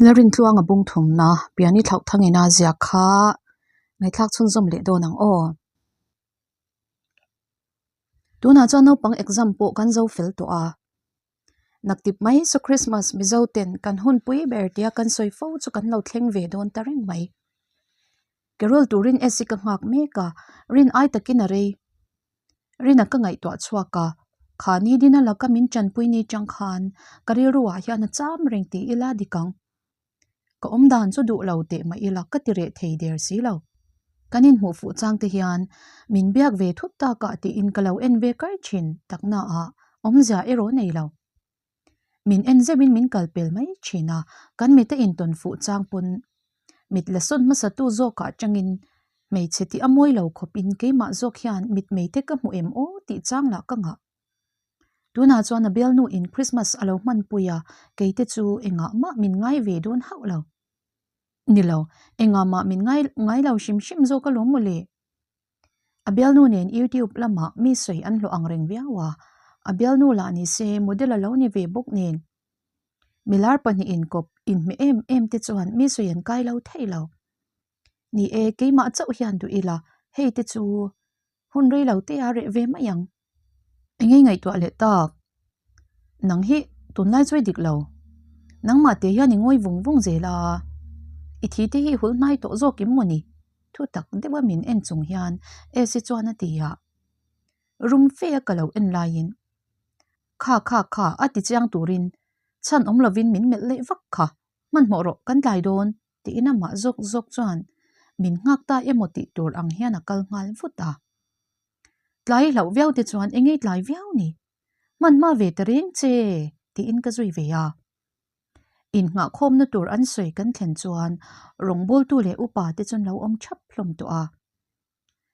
Lalrintluanga bung thumna Piani Thlauhthangina ziak kha ngaihthlak chhunzawm leh dawn ang aw. Tunah chuan naupang exam pawh kan zo fel tawh a. Naktip mai chu Christmas Mizo ten kan hun pui ber tia kan sawi fo chu kan lo thleng ve dawn ta reng mai. Carol turin Essie ka nghak mek a, rin ai takin a rei. Rina ka ngaihtuah chhuak a, kha ni dina laka min tanpui ni chang khan ka rilru ah hian a cham reng ti ila dik ang. Ka awm dan chu duh lo teh mah ila ka ti reh thei der si lo. Kan inhmuh fuh chang te hian min biak ve thut takah tiin ka lo en ve kar thin takna ah awmzia erawh nei lo. Min en zeuhin min kal pel mai thin a, kan mit a intawn fuh chang pawn mit la sawn hmasa tu zawkah atangin hmeichhe tih a mawi lo khawpin keimah zawk hian mit mei te ka hmu em aw tih chang lah ka ngah. Tunah chuan a bialnu in Christmas a lo hmanpui a, kei te chu engah mah min ngai ve dawn hauh lo. Ni lo, engah mah min ngai ngai lo hrim hrim zawk alawm mawle. A bialnu nen YouTube lamah mi sawi an hlawh ang reng viau a, a bialnu lah ni se model a lo ni ve bawk nen. Milar pahnih inkawp inhmeh em em te chuan mi sawi an kai lo thei lo. Ni e, keimah chauh hian duh ila, hei te chu hun rei lo te a reh ve mai ang. Engei ngaihtuah leh tak? Nang hi tunlai chu i dik lo. Nangmah te hian i ngawi vung vung zel a, i thi te hi hul hnai tawh zawk em maw ni? Thu tak deuha min en chung hian Esi chuan a ti a. Rum fe a ka lo en laiin, Kha kha kha a ti chiang turin chhan awm lovin min melh leh vak kha, hmanhmawh rawh kan tlai dawn tiin amah zawk zawk chuan min nghak ta emaw tih tur ang hian a kal nghal vut a. Tlai hlauh viau te chuan engei tlai viau ni? Hman hma ve ta reng che tiin ka zui ve a. Innghahkhawmna tur an sawi kan thlen chuan rawngbawltu leh upa te chuan lo awm thap hlawm tawh a.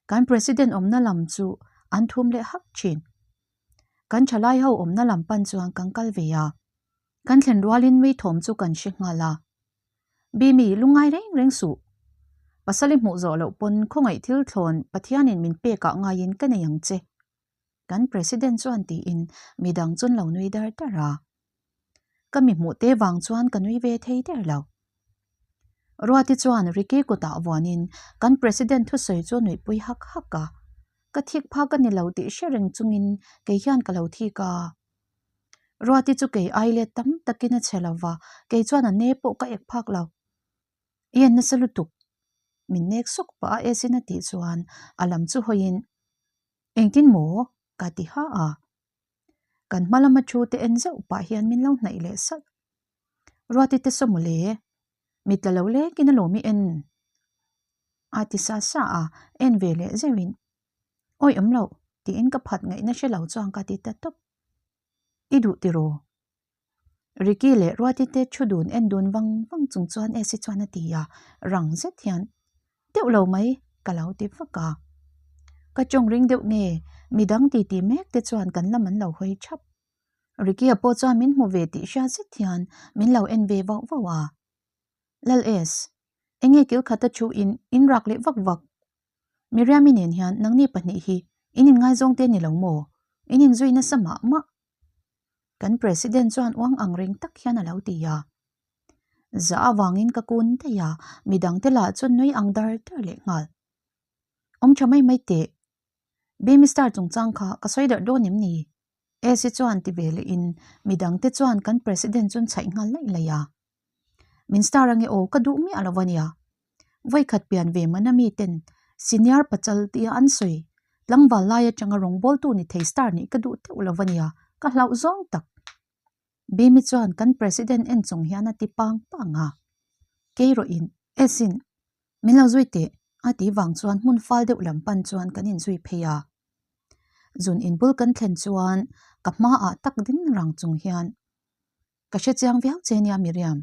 Kan President awmna lam chu an thum leh hak thin. Kan thalai ho awmna lam pan chuan kan kal ve a. Kan thlen rualin nui thawm chu kan hre nghal a. Bimi, lungngai reng reng suh. Pasal i hmuh zawh loh pawn khawngaih thil thlawn Pathianin min pekah ngaiin ka nei ang che. Kan President chuan tiin midang chuan lo nui dar dar a. Ka mi hmuh te vang chuan ka nui ve thei der lo. Ruati chuan Ricky kutah vuanin kan President thusawi chu nuihpui hak hak a. Ka thik phak a ni lo tih hre reng chungin kei hian ka lo thik a. Ruati chu kei ai let tam takin a che lo va, kei chuan a ne pawh ka ek phak lo. I en nasa lutuk. Min nek sawk pah a Esin a tih chuan a lam chu hawiin, Engtin maw? ka ti ha a. Kan hma lama thu te en zeuh pah hian min lo hnaih leh salh. Ruati te saw mawle, mit la lo lekin a lawm i en. A ti sa sa a, en ve leh zeuhin, Awi awm loh, tiin ka phat ngaihna hre lo chuan ka ti ta tawp. I duh tiraw? Ricky leh Ruati te thu dun en dun vang vang chung chuan Esi chuan a ti a, rang zet hian, Deuh lo mai, ka lo ti vak a. Ka tawng ring deuh nge, midang titi mek te chuan kan lam an lo hawi thap. Ricky-a pawh chuan min hmu ve tih hria zet hian min lo en ve vauh vauh a. Lal Es, enge kil khata thu in in rak leh vak vak? Miriam-i nen hian nangni pahnih hi in inngaizawng te ni lo maw? In inzui nasa mah mah. Kan President chuan uang ang reng tak hian a lo ti a. Za avangin ka kun daih a, midangte lah chuan nui ang dar dar leh nghal. Awm tha mai mai teh. Baby star chungchang kha ka sawi darh dawn em ni? Esi chuan ti ve lehin midangte chuan kan President chu an chhaih nghal laih laih a. Min star ange aw ka duh miah lo a nia. Vawikhat pian ve mana mi ten senior pachal tia an sawi tlangval lai atanga rawngbawltu ni thei star nih ka duh teuh lo a nia ka hlauh zawng tak. Bimi chuan kan President en chung hian a ti pang pang a. Kei rawh in Esin min lo zui teh a ti vang chuan hmun fal deuh lam pan chuan kan inzui phei a. Zun inbul kan thlen chuan ka hmaah tak ding rang chung hian Ka hre chiang viau che nia Miriam.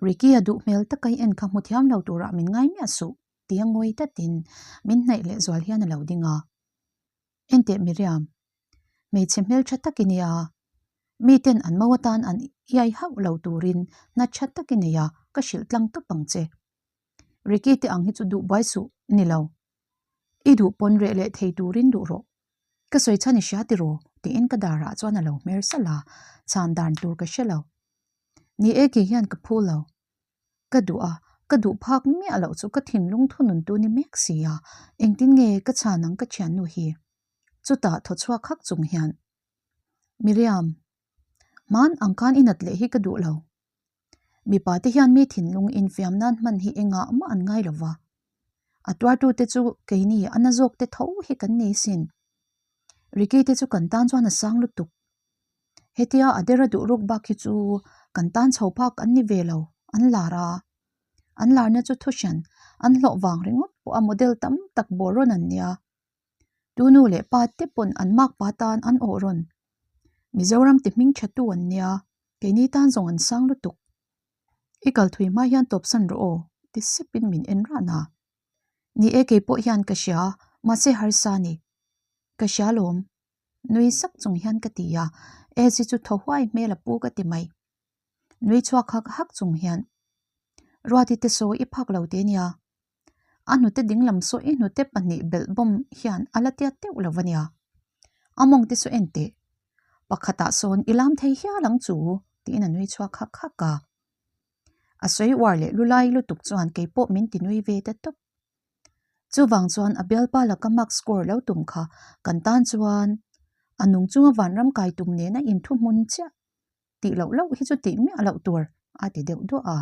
Ricky-a duh hmel taka i en kha hmu thiam lo turah min ngai miah suh tia ngawi tatin min hnaih leh zual hian a lo ding a. Enteh Miriam, hmeichhe hmeltha tak i nia. Miten an mo atan an iai hauh lo turin hna tha tak i nei a, ka hrilh tlang tawp ang che. Ricky te ang hi chu duh buai suh ni lo. I duh pawn reh leh thei turin duh rawh. Ka sawi chhan i hria tiraw? tiin ka darah chuan a lo hmer salh a, chhan dan tur ka hre lo. Ni e kei hian ka phu lo. Ka duh a, ka duh phak miah loh chu ka thinlung thununtu ni mek si a, engtin nge ka chhan ang ka thiannu hi? Chutah thaw chhuak hak chung hian, Miriam, hman ang khan i nat leh hi ka duh lo. Mipa te hian mi thinlung infiam nan hman hi engah mah an ngai lo va. A tuartute chu keini a na zawk te tho hi kan nei sin. Ricky te chu kan tan chuan a sang lutuk. Hetia a dera duh ruk bak hi chu kan tan chho phak an ni ve lo, an lar a. An larna chu thuhran an hlawh vang ringawt pawh a model tam tak bawr rawn an nia. Tu nu leh pa te pawn an mak pa tan an awh rawn. Mizoram ti hming tha tu an nia, keini tan zawng an sang lutuk. I kal thui hma hian tawpsan rawh aw, ti sepin min en ran a. Ni e kei pawh hian ka hria, mahse harsa ni. Ka hria lawm. Nui sak chung hian ka ti a, Esi chu thaw huai hmel a pu ka ti mai. Nui chhuak hak hak chung hian, Ruati te sawi i phak lo te nia. A hnute dinglam saw i hnute pahnih belh bawm hian a la tiat deuh lo a nia. A mawng te chu en teh. Pakhatah sawn i lam thei hial ang chu tiin a nui chhuak hak hak a. A sawi uar leh lulai lutuk chuan kei pawh min ti nui ve ta tawp. Chuvang chuan a bialpa laka mark score lo tum kha kan tan chuan a nung chunga vanram kai tum nena inthu hmun chiah tih loh loh hi chu tih miah loh tur a ti deuh duah a.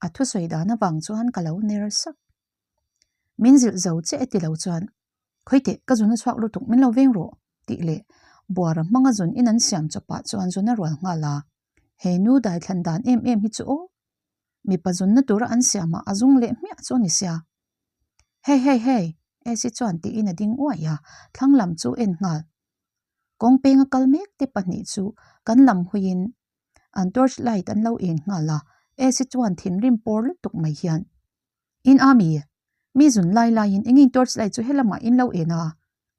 A thusawi dan avang chuan ka lo ner sak. Min zilh zo che e ti lo chuan, Khawiteh, ka zun a chhuak lutuk, min lo veng rawh, tih leh buara hmanga zun in an siam chawpah chuan zun a rual nghal a. He nu daithlan dan em em hi chu aw, mipa zunna tura an siamah a zung leh hmiah chu a ni sia. Hei hei hei, Esi chuan tiin a ding uaih a, thlang lam chu en nghal. Kawng penga kal mek te pahnih chu kan lam huiin An torch light an lo eng nghal a, Esi chuan thinrim pawr lutuk mai hian, In a mi? Mi zun lai laiin engin torch light chu helamah in lo en a,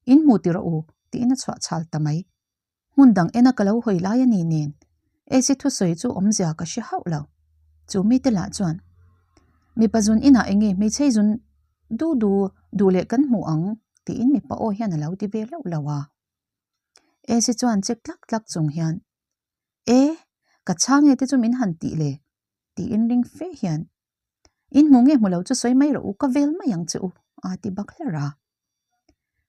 in hmu ti rawh u, tiin a chhuah chhal ta mai. Hmun dang ena ka lo hawi lai a ni nen, Esi thusawi chu awmzia ka hre hauh lo. Chu mite lah chuan, Mipa zun inah enge hmeichhei zun du du duh leh kan hmu ang, tiin mipa aw hian a lo ti ve hlauh lo a. Esi chuan chek tlak tlak chung hian, E, ka chhang e te chu min han tih le, tiin ring fe hian, In hmu nge hmu lo chu sawi mai rawh u, ka vel mai ang che u, a ti bak hlar a.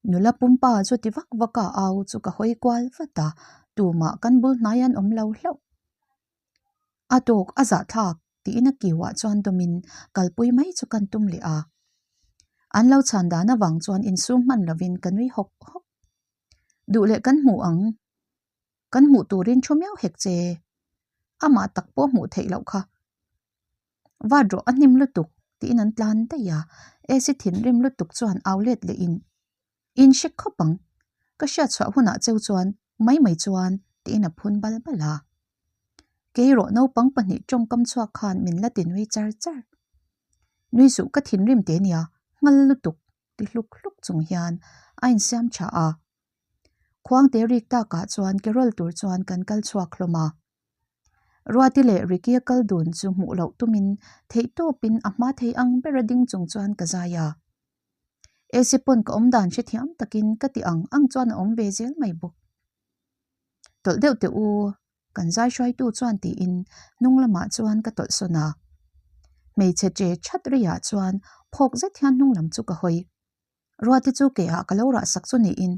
Nula pumpa chu ti vak vak a au chu ka hawi kual vat a, tumah kan bul hnai an awm lo hlauh. A tawk a zahthlak tiin a kiuah chuan dawmin kalpui mai chu kan tum leh a. An lo chhan dan avang chuan insum hman lovin ka nui hawk hawk. Duh leh kan hmu ang. Kan hmuh turin thu miau hek che. Amah tak pawh hmuh theih loh kha. Vat rawh a hnim lutuk tiin an tlan daih a, Esi thinrim lutuk chuan au let lehin, In hre khawp ang. Ka hriat chhuah hunah cheu chuan mai mai chuan tiin a phun bal bal a. Kei rawh naupang pahnih tawngkam chhuak khan min la ti nui char char. Nui suh ka thinrim te nia, nghal lutuk ti hluk hluk chung hian a insiam tha a. Khuangte rik takah chuan carol tur chuan kan kal chhuak hlawm a. Ruati leh Ricky a kal dun chu hmuh loh tumin theihtawpin a hma thei ang bera ding chung chuan ka zai a. AC pawn ka awm dan hrethiam takin ka ti ang ang chuan a awm ve zel mai bawk. Tawlh deuh teh u, kan zai hruaitu chuan tiin hnung lamah chuan ka tawlh sawn a. Hmeichhe che that riah chuan phawk zet hian hnung lam chu ka hawi. Ruati chu keah ka lo rah sak chu niin,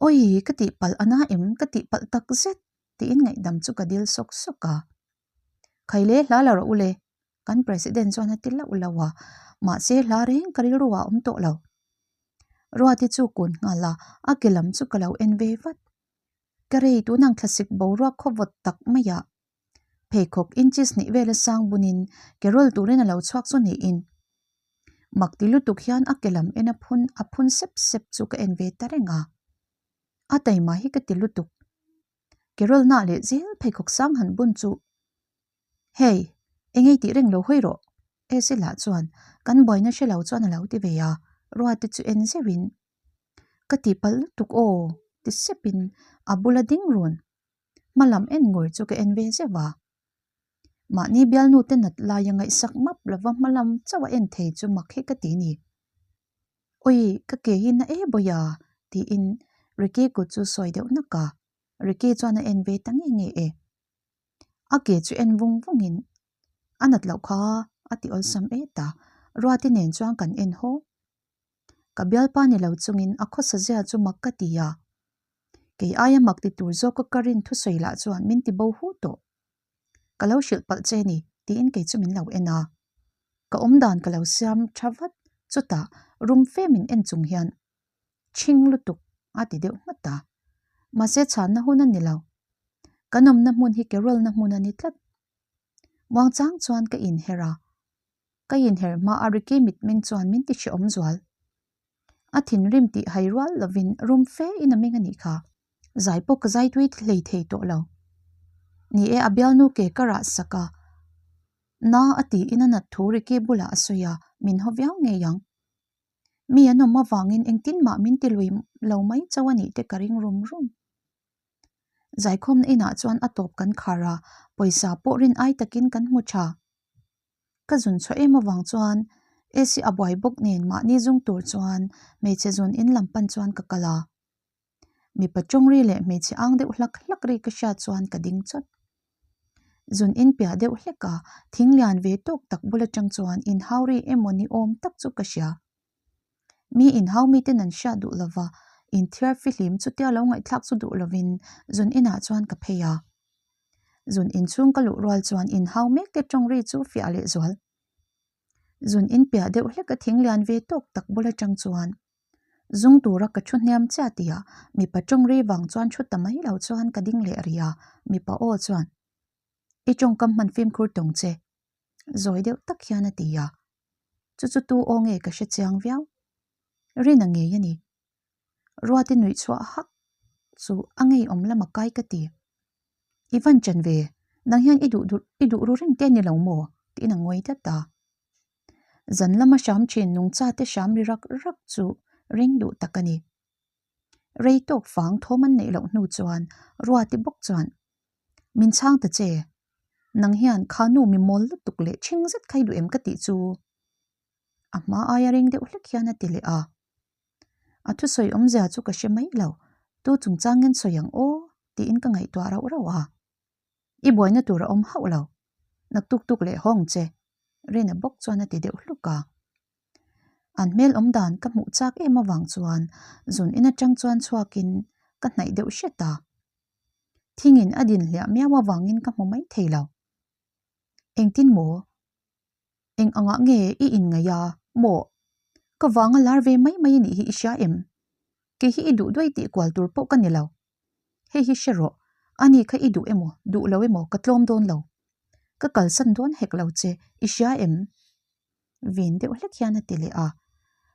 Awi, ka tihpalh a na em, ka tihpalh tak zet, tiin ngaihdam chu ka dil sawk sawk a. Khaile hla la rawh u le, kan President chuan a ti lauh lauh a, mahse hla reng ka rilru ah a awm tawh lo. Ruati chu kun nghal a, a ke lam chu ka lo en ve vat. Ka rei tunang thlasik boruak khawvawt tak maiah pheikhawk inches hnih vela sang bunin carol turin a lo chhuak chu niin mak ti lutuk hian a ke lam en a phun a phun sep sep chu ka en ve ta reng a. A taima hi ka ti lutuk. Carol nah leh zel pheikhawk sang han bun chu Hei, engei tih reng lo hawi rawh Esi lah chuan kan buaina hre lo chuan a lo ti ve a, Ruati chu en zeuhin Ka tihpalh lutuk aw ti sepin a bula ding run. Hma lam en ngur chu ka en ve zeuh a. Mahni bialnu te nat laia ngaihsak map lova hma lam chauh a en thei chu mak hi ka ti ni. Awi, ka ke hi na e bawi a, tiin Ricky kut chu sawi deuh nak a. Ricky chuan a en ve ta nge nge e. A ke chu en vung vungin. A nat loh kha a ti awlsam et a, Ruati nen chuan kan en haw. Ka bialpa ni lo chungin a khawsa zia chu mak ka ti a. Kei aia mak ti tur zawka ka rin thusawi lah chuan min ti bo hu tawh. Ka lo hrilh palh che ni tiin kei chu min lo en a. Ka awmdan ka lo siam tha vat chutah rum fe min en chung hian chhing lutuk a ti deuh nghat a. Mahse chhanna hun a ni lo. Kan awmna hmun hi Carol-na hmun a ni tlat. Muangchang chuan ka inher a. Ka inher hma a Ricky mitmeng chuan min ti hrehawm zual. A thinrim tih hai rual lovin rum fe in a meng a nih kha. Zai pawh ka zai tui hlei thei tawh lo. Ni e, a bialnu ke ka rah sak a. Na a tiin a nat thu Ricky bulah a sawi a, min haw viau ngei ang. Mi an awm avangin engtin mah min ti lui lo mai chauh a nih te ka ring rum rum. Zaikhawmna inah chuan a tawp kan khar a, pawisa pawh rin ai takin kan hmu tha. Ka zun chhuah em avang chuan AC a buai bawk nen mahni zung tur chuan hmeichhe zun in lam pan chuan ka kal a. Mipa tawngri leh hmeichhe ang deuh hlak hlak ri ka hriat chuan ka ding chawt. Zun in piah deuh hlek a, thing lian ve tawk tak bul atang chuan inhau ri emaw ni awm tak chu ka hria. Mi inhau miten an hriat duh lova, inthiar fihlim chutia lo ngaihthlak chu duh lovin zun inah chuan ka phei a. Zun inchhung ka luh rual chuan inhau mek te tawng ri chu fiah leh zual. Zun in piah deuh hlek a thing lian ve tawk tak bul atang chuan zung tura ka thu hniam chiah tihah mipa tawng ri vang chuan thu ta mai lo chuan ka ding leh rih a, mipa aw chuan I tawngkam hman fimkhur tawng che zawi deuh tak hian a ti a, chu chu tu aw nge ka hre chiang viau. Rina ngei a ni. Ruati nuih chhuah hak chu a ngeiawm lam a kai ka ti. I van chen ve, nang hian i duh duh i duh ru reng te a ni lo maw? tiin a ngawi dat a. Zan lama hram thin nungcha te hram ri rak rak chu ring duh tak a ni. Rei tawk fang thawm an neih loh hnu chuan Ruati bawk chuan, Min chhang ta che, nang hian kha nu mi mawl lutuk leh ṭhing zet kha i duh em ka tih chu? A hma aia ring deuh hlek hian a ti leh a. A thusawi awmzia chu ka hre mai lo, tu chungchangin sawi ang aw tiin ka ngaihtuah rauh rauh a. I buaina tur a awm hauh lo, nak tuk tuk leh hawng che, Rina bawk chuan a ti deuh hluk a. An hmel awm dan ka hmuh chak em avang chuan zun in atang chuan chhuakin ka hnaih deuh hret a. Thingin a din hliah miau avangin ka hmu mai thei lo. Engtin maw? Eng angah nge i inngaih a maw? Ka vanga lar ve mai mai a nih hi i hria em? Kei hi i duh duai tih kual tur pawh ka ni lo. Hei hi hre rawh, ani kha i duh emaw duh lo emaw ka tlawm dawn lo. Ka kalsan dawn hek lo che, i hria em? Vin deuh hlek hian a ti leh a.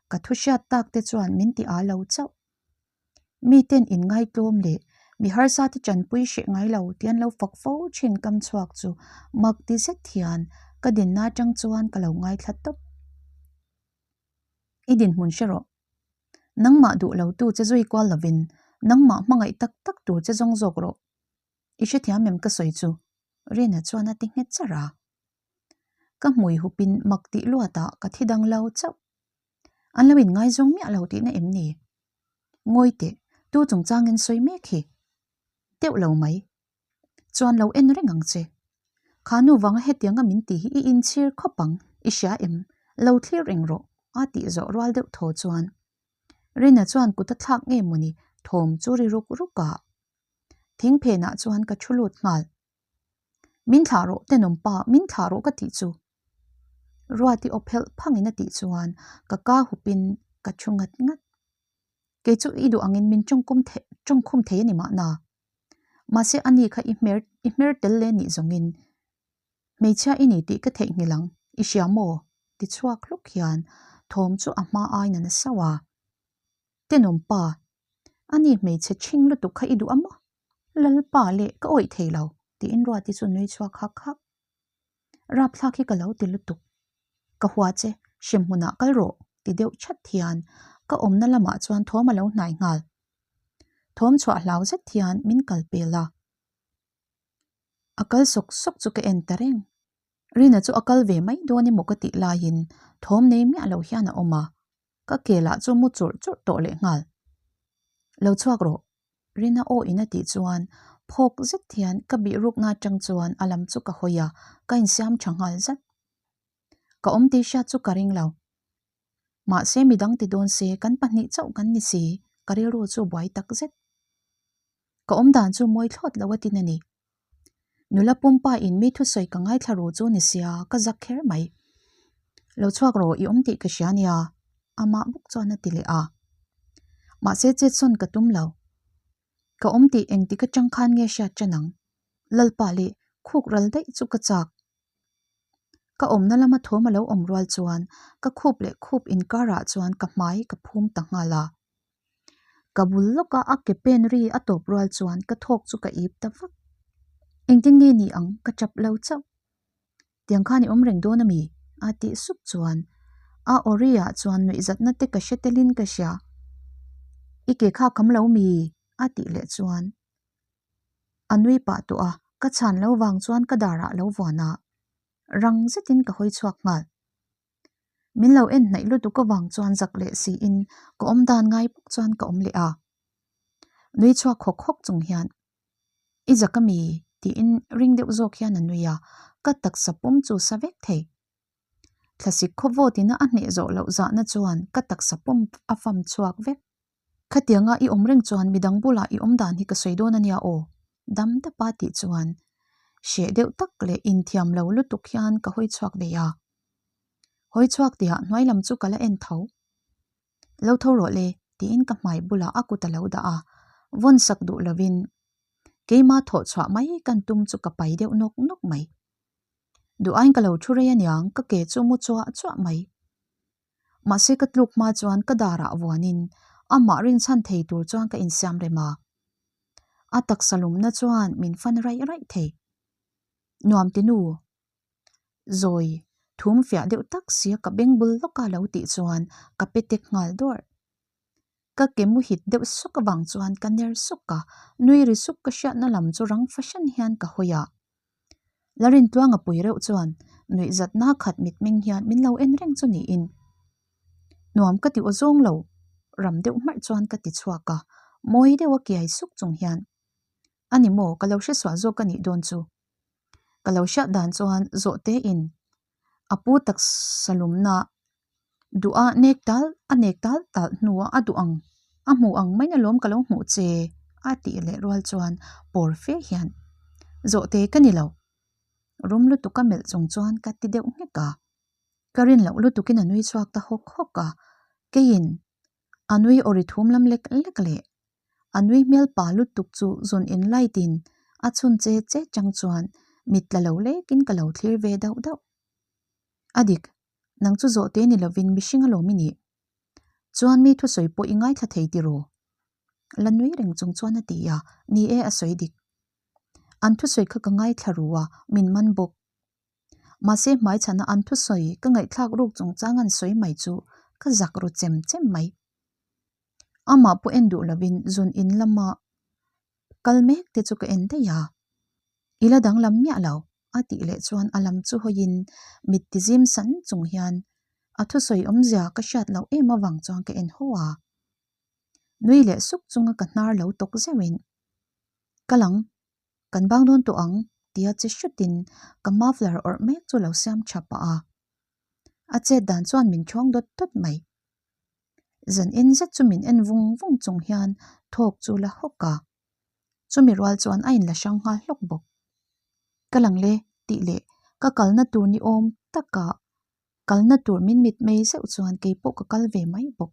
Ka thu hriat tak te chuan min ti a lo chauh. Miten inngaitlawm leh mi harsa te chanpui hreh ngai lo tih an lo fak fo thin kam chhuak chu mak ti zet hian ka dinna atang chuan ka lo ngaithla tawp. I dinhmun hre rawh. Nangmah duh lo tu che zui kual lovin nangmah hmangaih tak tak tur che zawng zawk rawh. I hrethiam em ka sawi chu? Rina chuan a ti nghet char a. Ka hmui hupin mak tih luatah ka thi dang lo chauh. An lo inngaizawng miah lo tihna em ni? Ngawi teh, tu chungchangin sawi mek hi? Deuh lo mai. Chuan lo en reng ang che. Kha nu vanga hetianga min ti hi i inchhir khawp ang, i hria em? Lo thlir reng rawh, a tih zawh rual deuh thaw chuan. Rina chuan kut a thlak nge mawni thawm chu ri ruk ruk a. Thing phenah chuan ka thu lut nghal. Min thlah rawh tenawm pa, min thlah rawh ka tih chu. Ruati aw phelh phangin a tih chuan ka ka hupin ka thu ngat ngat. Kei chu i duh angin min tawngkum thei tawngkhum thei a ni mahna. Mahse ani kha i hmer i hmer tel le nih zawngin hmeichhia i ni tih ka theihnghilh ang, i hria maw? ti chhuak hluk hian thawm chu a hma aiin a na sauh a. Tenawm pa, ani hmeichhe ṭhing lutuk kha i duh a maw? Lalpa leh ka awih thei lo, tiin Ruati chu nui chhuak hak hak. Rapthlak hi ka lo ti lutuk. Ka hua che, hremhmunah kal rawh, ti deuh chat hian ka awmna lamah chuan thawm a lo hnai nghal. Thawm chhuah hlau zet hian min kal pel a. A kal sawk sawk chu ka en ta reng. Rina chu a kal ve mai dawn emaw ka tih laiin thawm nei miah lo hian a awm a. Ka ke lah chu mu churh churh tawh leh nghal. Lo chhuak rawh, Rina aw in a tih chuan Phawk zet hian ka bihrukna atang chuan a lam chu ka hawi a, ka insiam tha nghal zat. Ka awm tih hriat chu ka ring lo. Mahse midang ti dawn se kan pahnih chauh kan ni si, ka rilru chu buai tak zet. Ka awm dan chu mawi thlawt lo a tin a ni. Nula pumpa in mi thusawi ka ngaithla ru chu ni sia ka zak kher mai. Lo chhuak rawh i awm tih ka hria nia, amah bawk chuan a ti leh a. Mahse chetsawn ka tum lo. Ka awm tih engtik atang khan nge hriat ṭan ang? Lalpa leh khuk ral daih chu ka chak. Ka awmna lama thawm a lo awm rual chuan ka khup leh khup inkarah chuan ka hmai ka phum ta nghal a. Ka bul lawka a ke pen ri a tawp rual chuan ka thawk chu ka ip ta vak. Engtin nge ni ang ka chap lo chauh. Tiang khan i awm reng dawn a mi? a tih sup chuan a aw ri ah chuan nuihzatna te ka hre telin ka hria. I ke kha kam lo mi? a tih leh chuan a nui pah tawh a, ka chhan lo vang chuan ka dar ah lo vuan a, rang zetin ka hawi chhuak nghal. Min lo en hnaih lutuk avang chuan zak leh siin ka awm dan ngai bawk chuan ka awm leh a. Nui chhuak hawk hawk chung hian I zak a mi? tiin ring deuh zawk hian a nui a, ka taksa pum chu sa vek thei. Thlasik khawvawt ina a hneh zawh loh zahna chuan ka taksa pum a fam chhuak vek. Khatianga i awm reng chuan midang bulah i awm dan hi ka sawi dawn a nia aw, dam dapa tih chuan hreh deuh tak leh inthiam lo lutuk hian ka hawi chhuak ve a. Hawi chhuak tihah hnuai lam chu ka la en tho. Lo tho rawh le, tiin ka hmai bulah a kut a lo dah a, vawn sak duh lovin keima thawh chhuah mai kan tum chu ka pai deuh nawk nawk mai. Duh aiin ka lo thu rei aniang ka ke chu mu chuah chuah mai. Mahse ka tluk hma chuan ka darah vuanin amah rinchhan thei tur chuan ka insiam rem a. A taksa lumna chuan min fan raih raih thei. Nuam ti nu. Zawi, thum fiah deuh tak sia ka beng bul lawka lo tih chuan ka pe tek nghal dawrh. Ka ke muhit deuh sawk avang chuan ka ner sawk a, nui ri suk ka hriatna lam chu rang fahran hian ka hawi a. Larintluanga pui reuh chuan nuihzatna khat mitmeng hian min lo en reng chu niin. Nuam ka ti aw zawng lo, ram deuh hmarh chuan ka ti chhuak a, mawi deuha kiai suk chung hian, A ni maw, ka lo hresual zawk a nih dawn chu. Ka lo hriat dan chuan zawh tein a pu taksa lumna duh a nek tal a nek tal tal hnuah a duh ang a hmuh ang mai alawm ka lo hmuh che a tih leh rual chuan pawr fe hian zawhte ka ni lo rum lutuk a melh chung chuan ka ti deuh nghek a ka rin loh lutukin a nui chhuak ta hawk hawk a keiin a nui aw ri thum lam lek lek leh A nui hmel pa lutuk chu zun in light in a chhun che che chang chuan mit tla lo lekin ka lo thlir ve dauh dauh. A dik, nang chu zawh te ni lovin mihring alawm i nih. Chuan mi thusawi pawh i ngaithla thei tiraw? La nui reng chung chuan a ti a, ni e a sawi dik. An thusawi kha ka ngaithla ru a, min man bawk. Mahse hmaichhana an thusawi ka ngaihthlak ruk chungchang an sawi mai chu ka zak ru chem chem mai. Amah pawh en duh lovin zun in lama kal mek te chu ka en daih a, I la danglam miah lo a tih leh chuan a lam chu hawiin mit ti zim san chung hian a thusawi awmzia ka hriat loh em avang chuan ka en haw a. Nui leh suk chunga ka hnar lo tawk zeuhin, Kal ang, kan bang dawn tawh ang tia che hrutin ka muffler awrh mek chu lo siam tha pah a. A chet dan chuan min thawng dawt dawt mai. Zan en zet chu min en vung vung chung hian thawk chu la hawk a, chumi rual chuan a inla hrang nghal hlawk bawk. Ka lang le tih leh ka kalna tur ni awm taka kalna tur min mit mei zeuh chuan kei pawh ka kal ve mai bawk.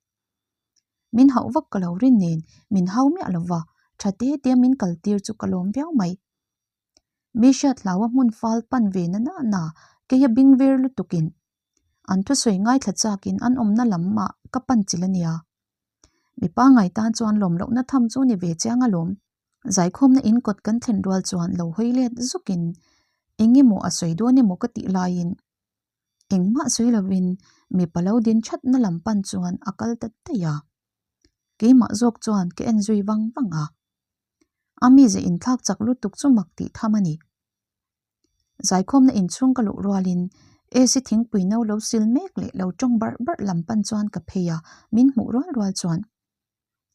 Min hauh vak ka lo rin nen min hau miah lova tha te te min kal tir chu ka lawm viau mai. Mi hriat hlaua hmun fal pan ve na na na keia bing ver lutukin An thusawi ngaithla chakin an awmna lamah ka pan chilh a nia. Mipa ngai tan chuan lawm lohna tham chu ni ve chiang alawm. Zaikhawmna in kawt kan thlen rual chuan lo hawi let zukin eng emaw a sawi dawn emaw ka tih laiin engmah sawi lovin mipa lo din thatna lam pan chuan a kal ta daih a. Keimah zawk chuan ka en zui vang vang a. A mize inthlak chak lutuk chu mak tih tham a ni. Zaikhawmna inchhung ka luh rualin AC thingpui no lo sil mek leh lo tawng barh barh lam pan chuan ka phei a, min hmuh rual rual chuan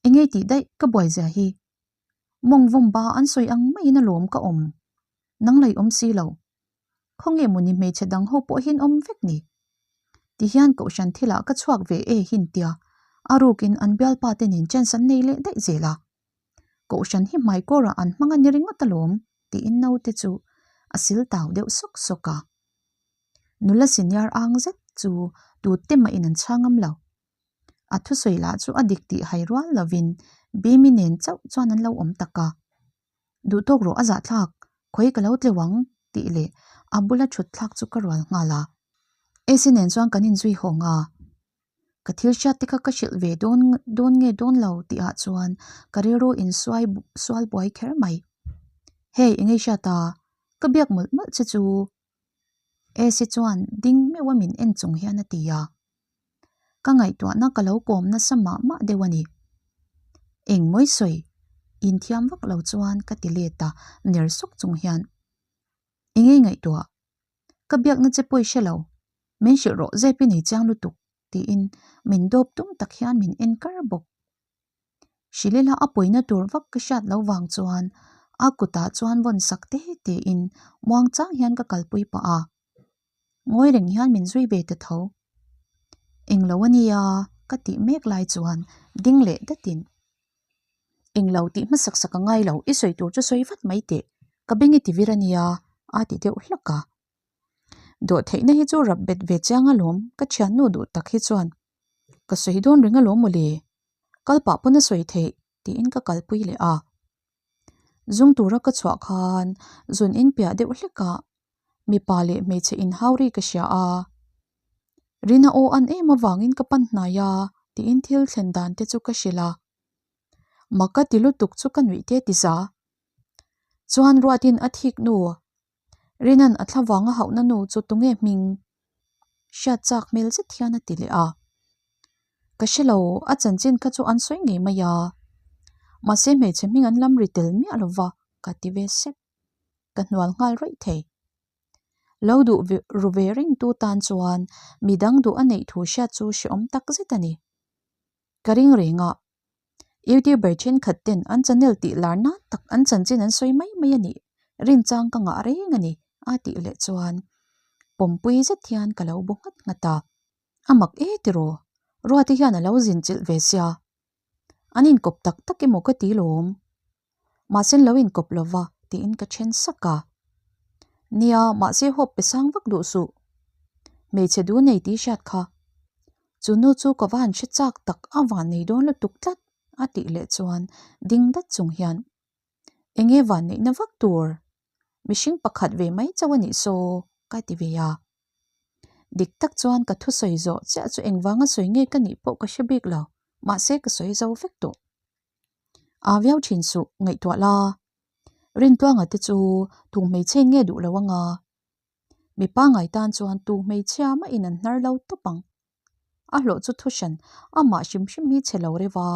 Engei tih daih ka buai zia hi. Mawng vawm ba an sawi ang maiin alawm ka awm. Nang lei awm si lo. Khawnge mawni hmeichhe dang ho pawh hian awm vek ni? Ti hian kohhran thilah ka chhuak ve e hin tia a rukin an bialpa te nen chance an nei leh daih zel a. Kohhran hi hmaikawrah an hmang a ni ringawt alawm tiin naute chu a sil tau deuh sawk sawk a. Nula senior ang zet chu tute mahin an chhang ngam lo. A thusawi lah chu a dik tih hai rual lovin Bimi nen chauh chuan an lo awm tak a. Duh tawk rawh a zahthlak, khawi ka lo tleu ang tih leh a bula thut thlak chu ka rual nghal a. AC nen chuan kan inzui hawng a, ka thil hriat te kha ka hrilh ve dawn dawn nge dawn lo tih ah chuan ka rilru insuai sual buai kher mai. Hey eng ei hriat a, ka biak mawlh mawlh che chu AC chuan ding meuh a min en chung hian a ti a. Ka ngaihtuahna ka lo kawm nasa mah mah deuh a ni. Eng mawi sawi inthiam vak lo chuan ka ti let a, ner sawk chung hian. Eng ei ngaihtuah? Ka biakna che pawi hre lo. Min hrilh rawh zep i nei chiang lutuk tiin min dawp tum tak hian min en kar bawk. Hrilhila a pawina tur vak ka hriat loh vang chuan a kutah chuan vawn sak te tein muang chang hian ka kalpui pah a. Ngawi reng hian min zui ve ta tho. Englo a nia ka tih mek lai chuan ding leh datin Englo tih hmasak sak a ngai lo, i sawi tur chu sawi vat mai teh, ka beng i ti vir a nia a ti deuh hlak a. Dawhtheihna hi chu rap bet ve chiang alawm, ka thiannu duh tak hi chuan ka sawi dawn reng alawm mawle, kal pah pawn a sawi theih tiin ka kalpui leh a. Zung tura ka chhuah khan zun in piah deuh hlek ah mipa leh hmeichhe inhau ri ka hria a, Rina aw an em avangin ka pan hnai a tiin thil thlen dan te chu ka hrilh a, mak ka ti lutuk chu ka nuih te ti za. Chuan Ruatin a thik nu Rinan a thla vanga hauhna nu chu tunge hming hriat chak hmel zet hian a ti leh a. Ka hre lo, a chanchin kha chu an sawi ngei mai a. Mahse hmeichhe hming an lam ri tel miah lo va, ka ti ve sep. Ka hnual nghal rawih thei. Lo duh ru ve rengtu tan chuan midang duh a neih thu hriat chu hrehawm tak zet a ni. Ka ring reng a, Youtuber thenkhat ten an channel tih lar nan tak an chanchin an sawi mai mai a nih rinchang ka ngah reng a ni a tih leh chuan pawmpui zet hian ka lo bu nghat nghat a. A mak e tiraw, Ruati hian a lo zin chilh ve sia. An inkawp tak tak emaw ka ti lawm. Mahse an lo inkawp lo va tiin ka then sak a. Nia, mahse hawp pe sang vak duh suh. Hmeichhe du nei tih hriat kha. Chu nu chu ka va han hre chak tak a van nei dawn lutuk tlat a tih leh chuan ding dat chung hian Enge van neihna vak tur? Mihring pakhat ve mai chauh a nih saw ka ti ve a. Dik tak chuan ka thusawi zawh chiah chu engvanga sawi nge ka nih pawh ka hre bik lo, mahse ka sawi zo vek tawh. A viau thin suh, ngaihtuah la. Rintluanga te chu tu hmeichhe in nge duh lo anga? Mipa ngai tan chuan tu hmeichhia mah in an hnar lo tawp ang. A hlawh chu thu hran, amah hrim hrim hi chhe lo reuh a.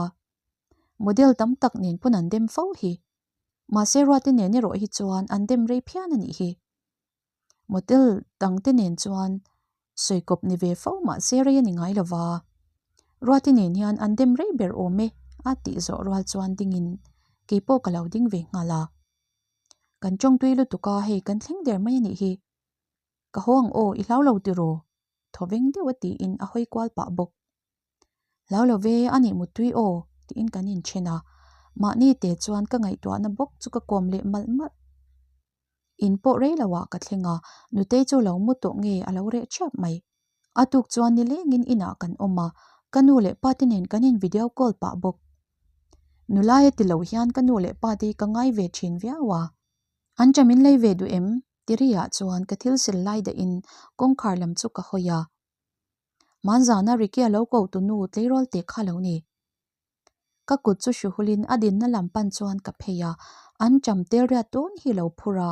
Model tam tak nen pawn an dem fo hi. Mahse Ruati nen erawh hi chuan an dem rei phian a nih hi. Model dang te nen chuan sawikawp ni ve fo mahse rei a ni ngai lo va. Ruati nen hian an dem rei ber awm e a tih zawh rual chuan dingin keipawh ka lo ding ve nghal a. Kan tawngtui lutuk a hei kan thleng der mai a nih hi. Ka haw ang aw i hlau lo tiraw? Thawveng deuh a tiin a hawi kual pah bawk. Hlau lo ve a nih muttui aw tiin kan inthen a, mahni te chuan ka ngaihtuahna bawk chu ka kawm leh malh malh. In pawh rei lo ah ka thleng a, Nutei chu lo mu tawh nge a lo reh thiap mai. A tuk chuan nilengin inah kan awm a, ka nu leh pa te nen kan in video call pah bawk. Nulai a ti lo hian ka nu leh pa te hi ka ngai ve thin viau a. An ṭam in lei ve duh em? Tiri ah chuan ka thil sil lai dah in kawngkhar lam chu ka hawi a. Hmanzana Ricky a lo ko tu nu tleirawl te kha lo ni. Ka kut chu hruhulin a dinna lam pan chuan ka phei a, an ṭam tel riat dawn hi lo phur a.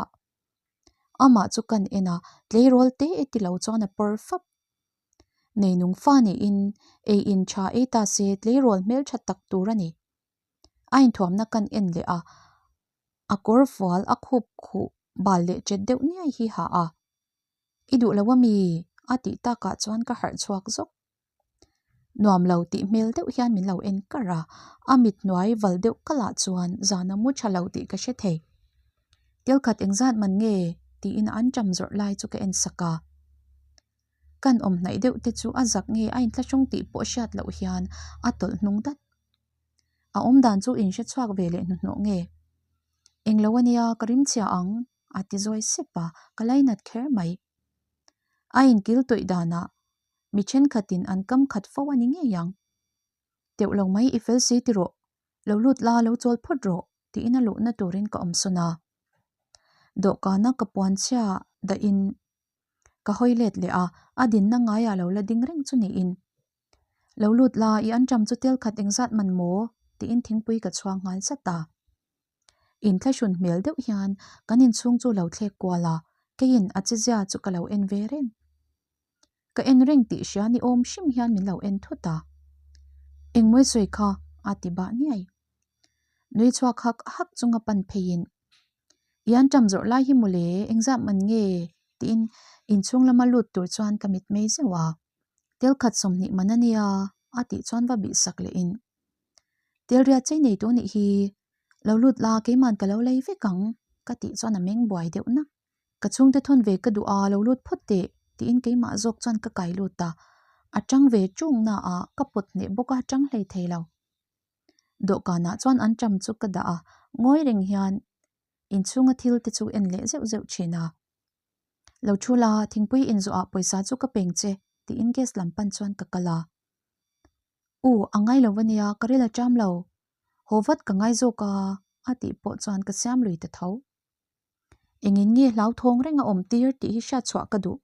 Amah chu kan en a, tleirawl te e ti lo chuan a pawr fap. Neinung fa niin ei in tha ei ta se tleirawl hmeltha tak tur a ni. A inthuamna kan en leh a, a kawr fual a khup khuh bal leh chet deuh niai hi ha a. I duh lo a mi? a tih takah chuan ka harh chhuak zawk. Nuam lo tih hmel deuh hian min lo en kar a, a mit hnuai val deuh kalh ah chuan zan a mu tha lo tih ka hre thei. Tel khat engzat man nge? tiin an ṭam zawrh lai chu ka en sak a. Kan awm hnaih deuh te chu a zak nge a inthlahrung tih pawh hriat loh hian a tawlh hnung dat. A awmdan chu in hre chhuak ve leh hnuhnawh nge? Englo ania ka rim chhia ang a ti zawi sep a, ka lainat kher mai. A inkil tawih danah mi thenkhatin an kam khat fo a ni ngei ang. Teuh lo mai i fel si ti rawh, lo lut la lo chawl phawt rawh tiin a luhna turin ka awm sawn a. Dawhkana ka puan chhia dahin ka hawi let leh a, a dinna ngaiah lo la ding reng chu niin. Lo lut la, i anṭam chu tel khat engzat man maw? tiin thingpui ka chhuang nghal zat a. Inthlahrun hmel deuh hian kan inchhung chu lo thlek kual a, keiin a chezia chu ka lo en ve reng. Ka en reng tih hria ni awm hrim hian min lo en thut a. Engmawi sawi kha a ti bah niai. Nui chhuak hak hak chunga pan pheiin, I anṭam zawrh lai hi mawle, engzat man nge? tiin inchhung lama lut tur chuan ka mitmei zeuh a. Tel khat 20 man a nia a tih chuan va bih sak leh in Tel riat chei nei tu nih hi lo lut la keiman ka lo lei vek ang ka tih chuan a meng buai deuh nak. Ka chhungte thawn ve ka duh a lo lut phawt teh tiin keimah zawk chuan ka kai lut a, a tang ve tung na ah ka pawt hneh bawk a tang hlei thei lo. Dawhkanah chuan an ṭam chu ka dah a, ngawi reng hian inchhunga thil te chu en leh zeuh zeuh thin a. Lo thu la, thingpui inzawhah pawisa chu ka peng che, tiin gas lam pan chuan ka kal a. U, a ngai lo ania, ka ril a ṭam lo. Haw vat ka ngai zawk a, a tih pawh chuan ka siam lui ta tho. Engin nge hlauthawng reng a awm tir tih hi hriat chhuah ka duh.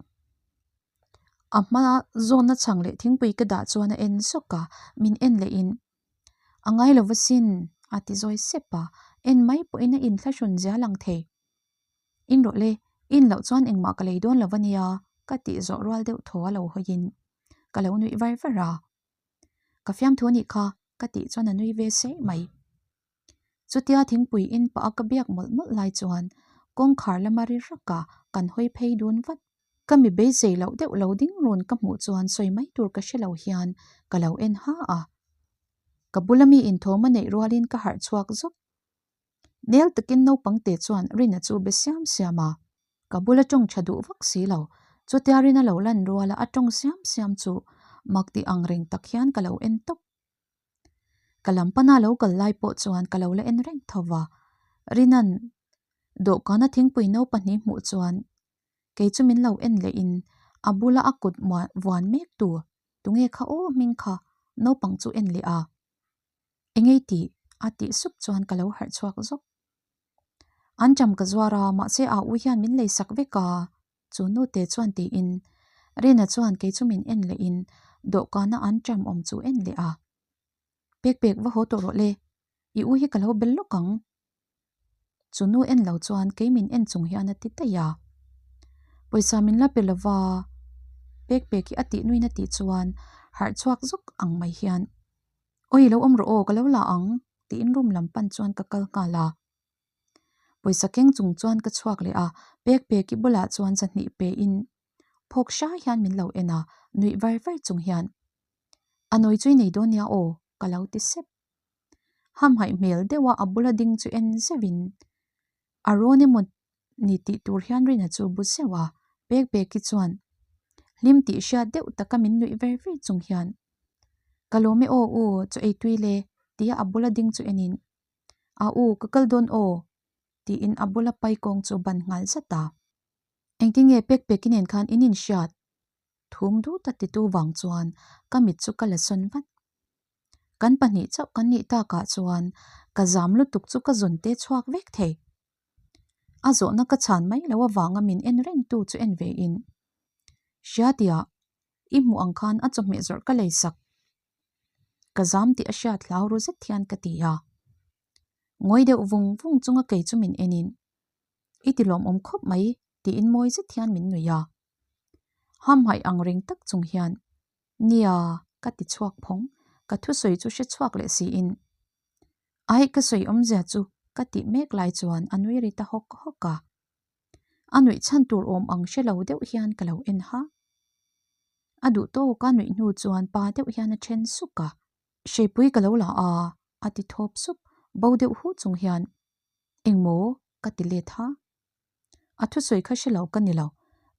A hma zawnna chhang leh thingpui ka dah chuan a en zawk a, min en leh in, A ngai lo va sin, a ti zawi sep a, en mai pawhin a inthlahrun zia lang thei. In rawh le, in loh chuan engmah ka lei dawn lo ania ka tih zawh rual deuh thaw a lo hawiin ka lo nuih var var a. Ka fiamthu anih kha ka tih chuan a nui ve seih mai. Chutia thingpui in pah a ka biak mawlh mawlh lai chuan kawngkhar lama ri rak a kan hawi phei dun vat. Ka mi beisei loh deuh lo ding run ka hmuh chuan sawi mai tur ka hre lo hian ka lo en ha a. Ka bula mi inthawm a neih rualin ka harh chhuak zawk. Nel takin naupang te chuan Rina chu be siam siam a, ka bula tawng tha duh vak si lo. Chutia Rina lo lan ruala a tawng siam siam chu mak tih ang reng tak hian ka lo en tawp. Ka lam pana lo kal lai pawh chuan ka lo la en reng tho va, Rina'n dawhkana thingpui no pahnih hmuh chuan kei chu min lo en leh in a bula a kut vuan mek tu tunge kha aw hming kha naupang chu en leh a. Engei tih? a tih sup chuan ka lo harh chhuak zawk. An ṭam ka zuar a, mahse a u hian min lei sak vek a, chu nu te chuan tiin Rina chuan kei chu min en leh in dawhkana an ṭam awm chu en leh a. Pek pek va haw tawh rawh le, i u hi ka lo bel lawk ang. Chu nu en lo chuan kei min en chung hian a ti daih a. Pawisa min la pe lova, pek pek hi a tih nuin a tih chuan harh chhuak zawk ang mai hian, Awi lo awm rawh aw, ka lo la ang, tiin room lam pan chuan ka kal nghal a. Pawisa keng chung chuan ka chhuak leh a, pek pek i bulah chuan zahnih pe in phawk hrai hian min lo en a, nuih var var chung hian, A nawi chu i nei dawn nia aw, ka lo ti sep. Hamhaih hmel deuha a bula ding chu en zeuhin a rawn emaw ni tih tur hian Rina chu bu zeuh a, Pek Peki chuan hlim tih hriat deuh taka min nuih ver ver chung hian Ka lawm e aw u chu ei tui le tia a bula ding chu enin A u ka kal dawn aw tiin a bula pai kawng chu ban nghal zat a. Engtin nge Pek Peki nen khan in inhriat? Thum dut a titu vang chuan ka mit chu ka la sawn vat. Kan pahnih chauh kan nih takah chuan ka zam lutuk chu ka zun te chhuak vek thei. A zawhna ka chhan mai lo avanga min en reng tu chu en ve in, Hriatia, i hmuh ang khan a chawhmeh zawrh ka lei sak. Ka zam tih a hriat hlau ru zet hian ka ti a. Ngawi deuh vung vung chunga kei chu min en in, I ti lawmawm khawp mai tiin mawi zet hian min nuih a. Hamhaih ang reng tak chung hian, Nia, ka ti chhuak phawng, ka thusawi chu hre chhuak leh siin. Aih ka sawi awmzia chu ka tih mek lai chuan a nui ri ta hawk hawk a. A nuih chhan tur awm ang hre lo deuh hian ka lo en ha. A duh tawk a nuih hnu chuan pa deuh hian a then suk a. Hreipui ka lo la a, a ti thawp sup, bo deuh hu chung hian, Engmaw? ka ti let ha. A thusawi kha hre lo ka ni lo.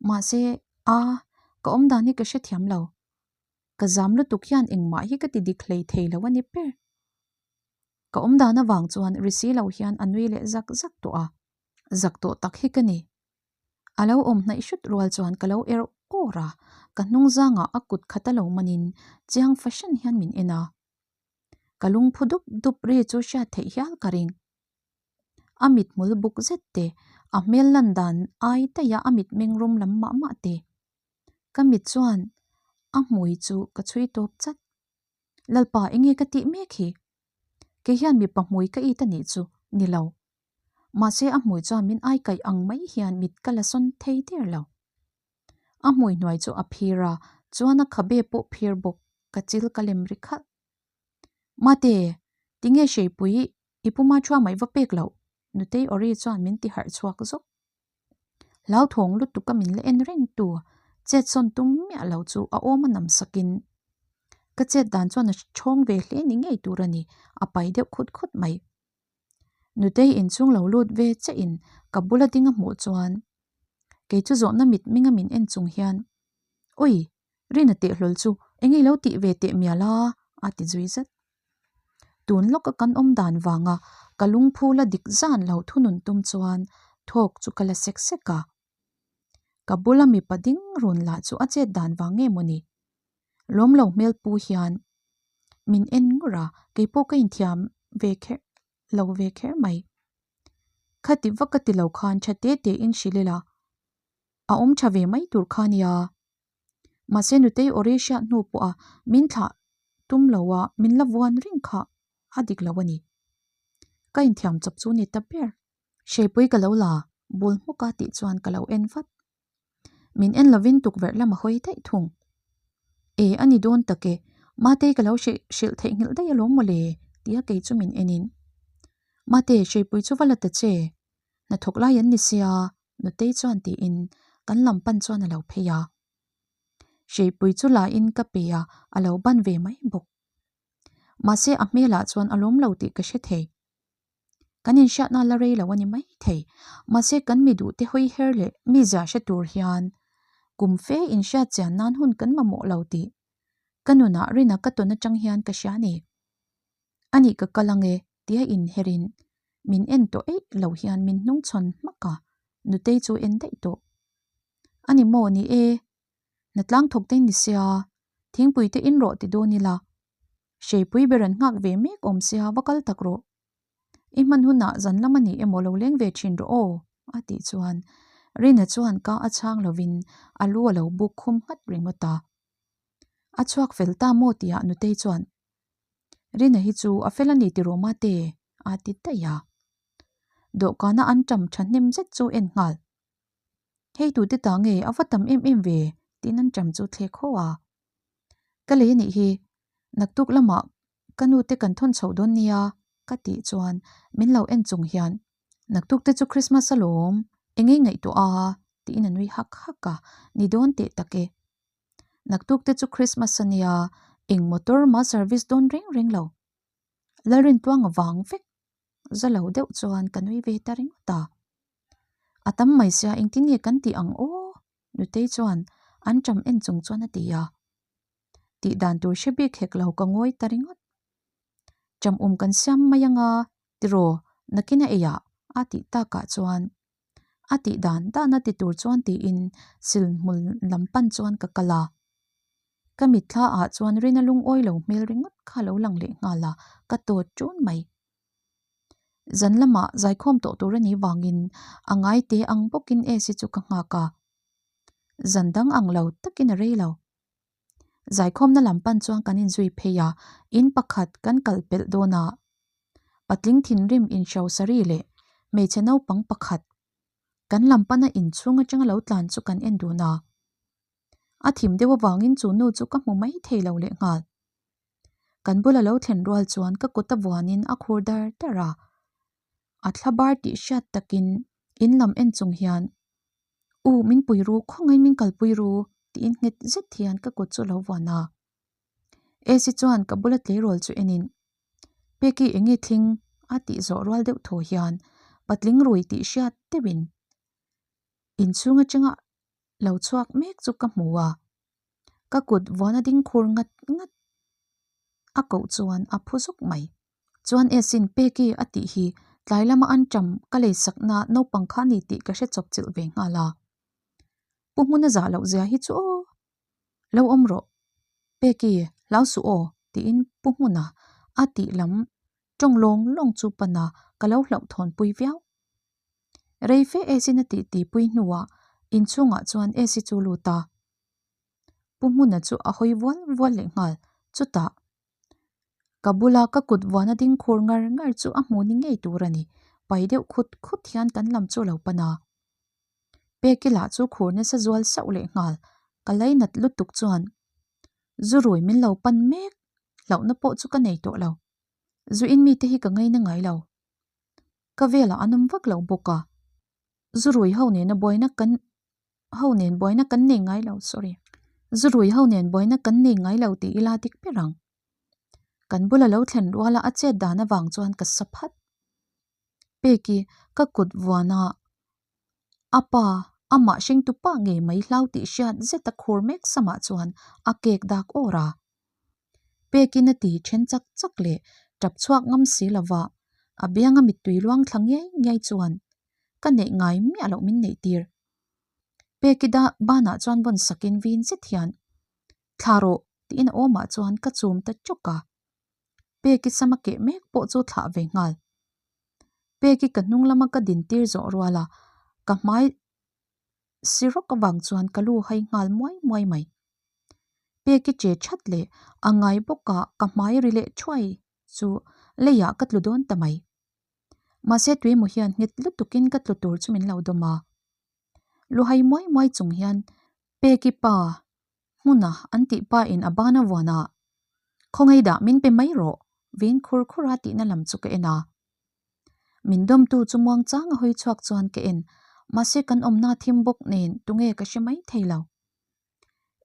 Mahse, a, ka awmdan hi ka hrethiam lo. Ka zam lutuk hian engmah hi ka ti dik hlei thei lo a ni ber. Ka awmdan avang chuan ri si lo hian a nui leh zak zak tawh a. Zak tawh tak hi ka ni. A lo awm hnaih hrut rual chuan ka lo er awr a, ka hnung zangah a kut khat a lo manin chiang fahran hian min en a. Ka lungphu dup dup ri chu hriat theih hial ka ring. A mithmul buk zet te, a hmel lan dan ai daih a a mitmeng rum lam mah mah te. Ka mit chuan a hmui chu ka chhui tawp chat. Lalpa enge ka tih mek hi? Kei hian mipa hmui ka it a nih chu ni lo. Mahse a hmui chuan min ai kaih ang mai hian mit ka la sawn thei der lo. A hmui hnuai chu a phir a, chuan a khabe pawh phir bawk, ka chil ka lem ri khalh. Mate, tinge hreipui i puma thua mai va pek loh? Nutei Ori chuan min ti harh chhuak zawk. Hlauthawng lutuk a min la en reng tu, chet sawn tum miah lo chu a awm a nam sakin ka chet dan chuan a chhawng ve hle ni ngei tur a ni, a pai deuh khut khut mai. Nutei inchhung lo lut ve chiah in ka bula ding a hmuh chuan kei chu zawhna mit minga min en chung hian Ui! Rina teh hlawl chu eng nge lo tih ve teh mial a? a ti zui zet. Tun lawka kan awm dan vanga ka lungphu la dik zan lo thunun tum chuan thawk chu ka la sek sek a. Ka bula mipa ding run lah chu a chet dan vang nge mawni? Lawm lo hmel pu hian min en ngur a, keipawh ka inthiam ve kher lo ve kher mai. Khati vak ka ti lo khan tha te te in hrilh ila a awm tha ve mai tur kha nia. Mahse nutei awri hriat hnu pawha min thlah tum lo a min la vuan reng kha a dik lo a ni. Ka inthiam chawp chu ni ta ber. Hreipui ka lo la bul hmuk a tih chuan ka lo en vat. Min en lovin tukverh lam a hawi daih thung. E a ni dawn tak e, Matei ka lo hrilh theihnghilh daih alawm mawle tia kei chu min enin. Mate, hreipui chu va la ta che, hnathawk lai an ni sia Nutei chuan tiin kan lam pan chuan a lo phei a. Hreipui chu la in ka pe a, a lo ban ve mai bawk. Mahse a hmelah chuan a lawm lo tih ka hre thei. Kan inhriatna la rei lo a ni mai thei. Mahse kan mi duh te hawi her leh mi zia hre tur hian kum fe inhriat chian nan hun kan mamawh lo tih ka nunah rina ka tawn atang hian ka hria a ni. A nih ka kal ang e tia inherin min en tawh eih lo hian min hnungchhawn hmak a, Nutei chu en daih tawh. A ni maw ni e, hnatlang thawk te ni sia, thingpui te in rawh ti dawn ila, Hreipui ber an nghak ve mek awm sia va kal tak rawh. I hman hunah zan lam a ni emaw lo leng ve thin rawh aw a tih chuan Rina chuan ka a chhang lovin a lu a lo buk khum nghat ringawt a. A chhuak fel ta maw tihah Nutei chuan Rina hi chu a fel a ni tiraw mate a ti daih a. Dawhkana an ṭam ṭhahnem zet chu en nghal. Hei tute ta nge a va tam em em ve tiin an ṭam chu thlek haw a. Ka lei anih hi, naktuk lamah ka nu te kan thawn chhoh dawn nia ka tih chuan min lo en chung hian naktuk te chu Christmas alawm, eng ei ngaihtuah a tiin a nui hak hak a, ni dawn teh tak e. Naktuk te chu Christmas ania, eng motor mah service dawn reng reng lo. Lalrintuanga vang vek za lo deuh chuan ka nui ve ta ringawt a. A tam mai sia engtin nge kan tih ang aw? Nutei chuan an ṭam en chung chuan a ti a. Tih dan tur hre bik hek lo ka ngawi ta ringawt. Ṭam um kan siam mai anga tiraw nakin a ei ah a tih takah chuan a tih dan dan a ti tur chuan tiin silhmul lam pan chuan ka kal a. Ka mitthla ah chuan Rina lungawi lo hmel ringawt kha lo lang leh nghal a, ka tawt ṭun mai. Zan lamah zaikhawm tawh tur a nih vangin a ngai te ang bawkin AC chu ka nghak a. Zan dang ang lo takin a rei lo. Zaikhawmna lam pan chuan kan inzui phei a, in pakhat kan kal pelh dawn a. Patling thinrim inhro sari leh hmeichhe naupang pakhat kan lam pana inchhung atanga lo tlan chu kan en dun a. A thim deuh avangin chu nu chu ka hmu mai thei lo lehnghal. Kan bula lo thlen rual chuan ka kut a vuanin a khur dar dar a, a thla bar tih hriat takin in lam en chung hian, U min pui ru, khawngaiin min kalpui ru Tiin nghet zet hian ka kut chu a lo vuan a. Esi chuan ka bula tleirawl chu enin, Peki enge thling? a tih zawh rual deuh thaw hian patling rui tih hriat deuhin inchhung atanga lo chhuak mek chu ka hmu a. Ka kut vuan a ding khur ngat ngat a koh chuan a phu zuk mai. Chuan Esin Peki a tih hi tlai lama an ṭam ka lei sakna naupang kha a ni tih ka hre chawp chilh ve nghal a. Pu hmuna zah loh zia hi chu aw. Lo awm rawh. Peki, hlau suh aw tiin Pu hmuna a tih lam ṭawng lawng lawng chu pana ka lo hlauhthawnpui viau. Rei fe Esin a tih tihpui hnuah inchhungah chuan Esi chu lut a. Pu hmuna chu a hawi vual vual leh nghal. Chutah ka bula ka kut vuana ding khur ngar ngar chu a hmu ni ngei tur a ni. Pai deuh khut khut hian kan lam chu a lo pan a. Peki lah chu khur nasa zual sauh leh nghal. Ka lainat lutuk chuan zu rui min lo pan mek hlauhna pawh chu ka nei tawh lo. Zu in mite hi ka ngaina ngai lo. Ka velah an awm vak lo bawk a. Zu rui ho nena buaina kan ho nen buaina kan nei ngai lo sorry zu rui ho nen buaina kan nei ngai lo tih ila dik ber ang. Kan bula lo thlen ruala a chet dan avang chuan ka sa phat. Peki ka kut vuana a pa amah hringtu pa ngei mai hlau tih hriat zet a khur mek samah chuan a kek dak awr a. Pekin a ti then chak chak leh tap chhuak ngam si lova a bianga mittui luang thla ngiai ngiai chuan ka neih ngai miah loh min neih tir. Peki da banah chuan vawn sakin vin zet hian thla rawh tiin a awmah chuan ka chum ta chawk a. Peki sama keh mek pawh chu thlah ve nghal. Peki ka hnung lama ka din tir zawh rual a, ka hmai si rawk avang chuan ka lu hai nghal muai muai mai. Peki che that leh a ngai bawk a ka hmai ri leh thuai chu leiah ka tlu dawn ta mai. Mahse tuimaw hian nghet lutukin ka tlu tur chu min lo dawm a. Luhai muai muai chung hian Peki pa hmuna an tih pa in a ban a vuan a, Khawngaih dah min pe mai rawh vin khur khur a tihna lam chu ka en a. Min dawmtu chu muang chang a hawi chhuak chuan ka en, mahse kan awmna thim bawk nen tunge ka hre mai thei lo.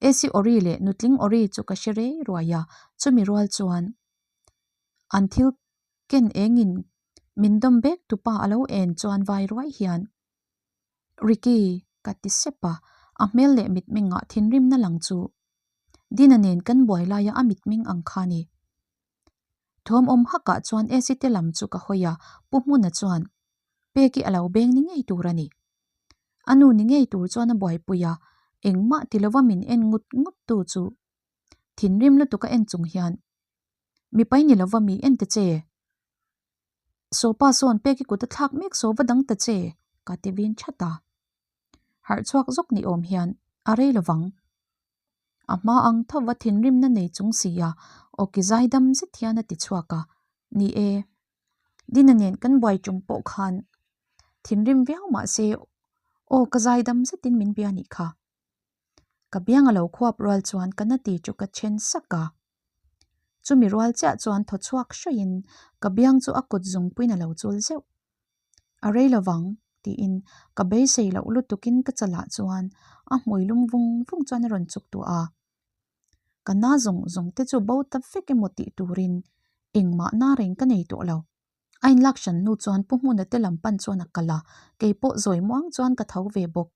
Esi Ori leh Nutling Ori chu ka hre rei ruai a, chumi rual chuan an thil Ken engin min dawm bek tupa a lo en chuan vai ruai hian, Ricky, ka ti sep a, a hmel leh mitmengah thinrimna lang chu Dina nen kan buai laia a mitmeng ang kha ni. Thawm awm hakah chuan AC te lam chu ka hawi a, Pu Hmuna chuan Peki a lo beng ni ngei tur a ni. A nu ni ngei tur chuan a buaipui a, engmah ti lova min en ngut ngut tu chu thinrim lutuk a en chung hian Mipai ni lova mi en ta che. Sawpa sawn pek i kut a thlak mek saw va dang ta che, ka ti vin that a. Harh chhuak zawk ni awm hian a rei lovang. A hma ang tho va thinrimna nei chung si a, awki zaidam zet hian a ti chhuak a, Ni e, Dina nen kan buai tum pawh khan thinrim viau mah se aw ka zaidam zetin min bia nih kha. Ka biang a lo khuap rual chuan ka na ti chu ka then sak a. Chumi rual chiah chuan thaw chhuak hruaiin ka biang chu a kut zungpuiin a lo chul zeuh. A rei lovang tiin ka beisei loh lutukin ka chalah chuan a hmui lum vung vung chuan a rawn chuk tuah a. Ka na zawng zawng te chu bo ta vek emaw tih turin engmah na reng ka nei tawh lo. A inlak hran hnu chuan Pu Hmuna te lam pan chuan a kal a, keipawh zawi muang chuan ka tho ve bawk.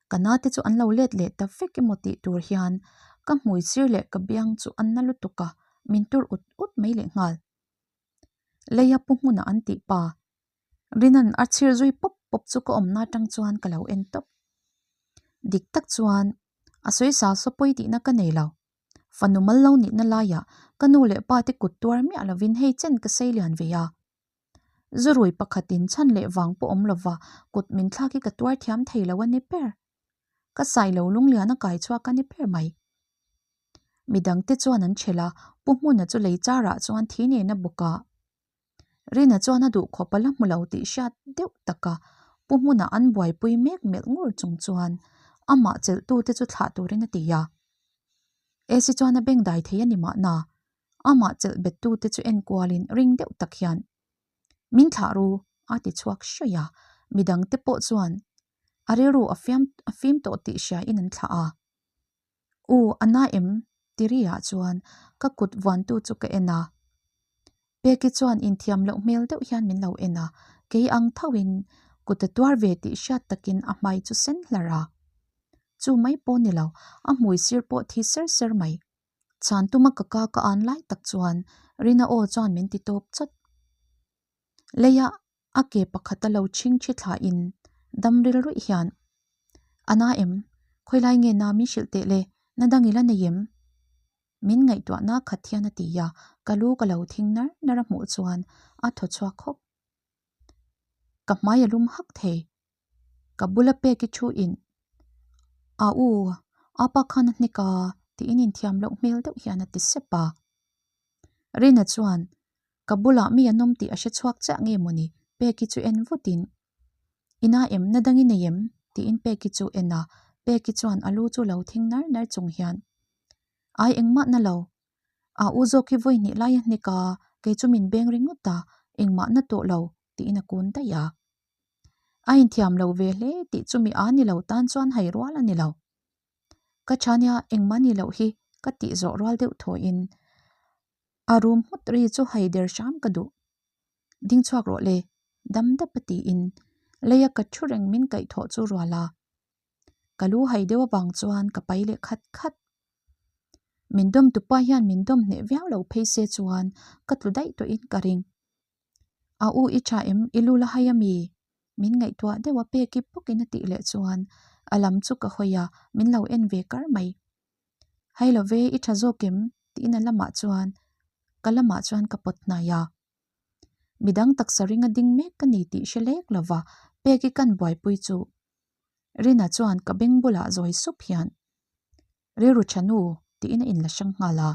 Ka na te chu an lo let leh ta vek emaw tih tur hian ka hmui sir leh ka biang chu an na lutuk a, min tur ut ut mai leh nghal. Leia pu hmunah an tih pa, Rinan a chhir zui pawp pawp chu ka awmna atang chuan ka lo en tawp. Dik tak chuan a sawi sa saw pawi tihna ka nei lo. Fanu mal lo nihna laiah ka nu leh pa te kut tuar miah lovin hei chen ka sei lian ve a. Zurui pakhatin chhan leh vang pawh awm lova kut min thlak hi ka tuar thiam thei lo a ni ber. Ka sai lo lunglian a kai chhuak a ni ber mai. Midangte chuan an ṭhelh a, Pu Hmuna chu lei charah chuan thi nen a bawk a. Rina chuan a duh khawp a la hmu lo tih hriat deuh taka Pu Hmuna an buaipui mek melh ngur chung chuan amah chelhtute chu thlah turin a ti a. Esi chuan a beng dai thei a ni mahna, Amah chelh bettute chu enkualin ring deuh tak hian, Min thlah ru, a ti chhuak hruai a, midangte pawh chuan a rilru a fiam a fim tawh tih hriain an thlah a. U, a na em? ti ri-ah chuan ka kut vuantu chu ka en a. Peki chuan inthiam loh hmel deuh hian min lo en a, kei ang thoin kut a tuar ve tih hriat takin a hmai chu sen hlar a. Chu mai pawh ni lo, a hmui sir pawh thi ser ser mai. Chhan tuma ka ka ka an lai tak chuan Rina aw chuan min ti tawp chawt. Leia a ke pakhat a lo chhing thi thlain dam ril ruih hian, A na em? Khawilai nge na min hrilh teh le? Na dang i la nei em? Min ngaihtuahna khat hian a ti a, ka lu ka lo thing nar nar a hmuh chuan a thaw chhuak khawp. Ka hmai a lum hak thei. Ka bula pek i thu in, A u, apa khan a hnek a, tiin inthiam loh hmel deuh hian a ti sep a. Rina chuan, Ka bulah mi an awm tih a hre chhuak chiah nge mawni? Peki chu en vutin, I na em? Na dang i nei em? tiin Peki chu en a, Peki chuan a lu chu lo thing nar nar chung hian, Ai engmah na lo. A u zawk hi vawi hnih lai a hnek a, kei chu min beng ringawt a, engmah na tawh lo, tiin a kun daih a. A inthiam lo ve hle tih chu mi a ni lo tan chuan hai rual a ni lo. Ka tha nia engmah ni loh hi ka tih zawh rual deuh thawiin a rum nghut ri chu hai der hram ka duh. Ding chhuak rawh le, dam dap a tiin leia ka thu reng min kaih thawh chu rual a. Ka lu hai deuh avang chuan ka pai leh khat khat. Min dawm tupa hian min dawm hneh viau lo phei se chuan ka tlu daih tawhin ka ring. A u i tha em? I lu la hai a mi? Min ngaihtuah deuh a peki bawkin a tih leh chuan a lam chu ka hawi a, min lo en ve kar mai. Hai lo ve, i tha zawk em? Tiin a lamah chuan ka lamah chuan ka pawt hnai a. Midang taksa ringa ding mek ka ni tih hre lek lova peki kan buaipui chu Rina chuan ka beng bulah zawi sup hian Rilru tha nu tiin a inla hrang nghal a.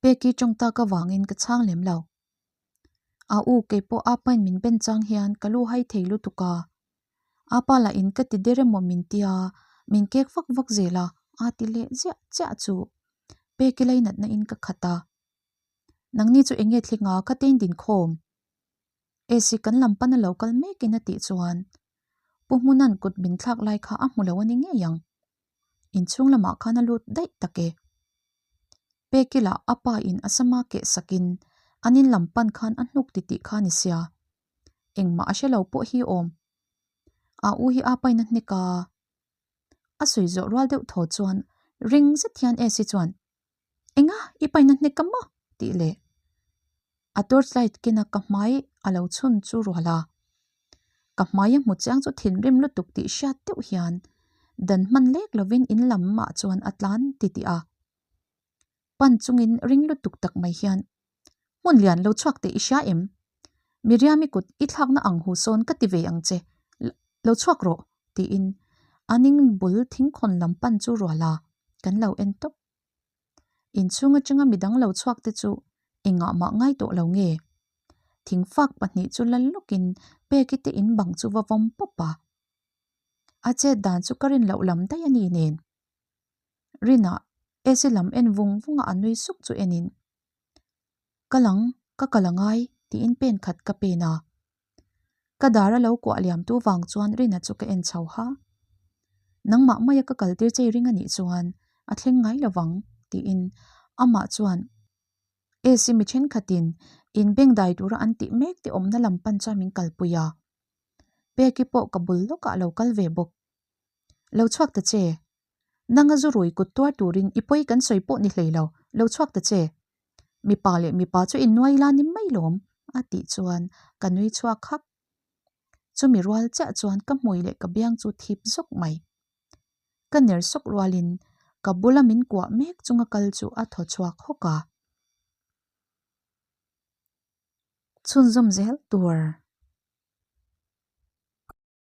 Peki tawng tak avangin ka chhang lem lo. A u kei pawh apa in min ben chang hian ka lu hai thei lutuk a. Apa lah in ka ti der emaw min tia min kek vak vak zel a, a ti leh ziah chiah chu. Peki lainatna in ka khat a. Nangni chu eng nge thling a ka tein din khawm? AC kan lam pan a lo kal mek in a tih chuan Pu Hmuna'n kut min thlak lai kha a hmu lo a ni ngei ang. Inchhung lamah khan a lut daih tak e. Pekila a pa in a sama keh sakin an in lam pan khan a hnuk ti tih kha ni sia. Engmah a hre lo pawh hi awm. A u hi a pain a hnek a. A sawi zawh rual deuh thaw chuan ring zet hian Esi chuan, Enga, i pain a hnek a maw? tih leh a torch light kena ka hmai a lo chhun chu rual a. Ka hmai a hmu chiang chu thinrim lutuk tih hriat deuh hian dan hman lek lovin in lam mah chuan a tlan ti tih a. Pan chungin ring lutuk tak mai hian hmun lian lo chhuak teh i hria em? Miriami kut i thlakna ang hu sawn ka ti ve ang che, lo chhuak rawh tiin a ning bul thingkhawn lam pan chu rual a, kan lo en tawp. Inchhung atanga midang lo chhuak te chu engah mah ngai tawh lo nge? Thingfak pahnih chu lal lawkin Peki te in bang chu va vawm pawp a. A chet dan chu ka rin loh lam daih a ni nen. Rinah Esi lam en vung vunga a nui suk chu enin, Ka lang, ka kal a ngai tiin pen khat ka pen a. Ka dar a lo kuah liam tu vang chuan Rina chu ka en chho ha. Nangmah maia ka kal tir chei ring a nih chuan a thleng ngai lo vang tiin amah chuan AC mi thenkhatin in beng dai tura an tih mek te awmna lam pan chuan min kalpui a. Peki pawh ka bul lawkah a lo kal ve bawk. Lo chhuak ta che. Nanga zu rui kut tuar turin i pawi kan sawi pawh ni hlei lo, lo chhuak ta che. Mipa leh mipa chu innuai la ni mai lawm, a tih chuan ka nui chhuak hak. Chumi rual chiah chuan ka hmui leh ka biang chu thip zawk mai. Ka ner sawk rualin ka bula min kuah mek chunga kal chu a thaw chhuak hawk a. Chhunzawm zel tur.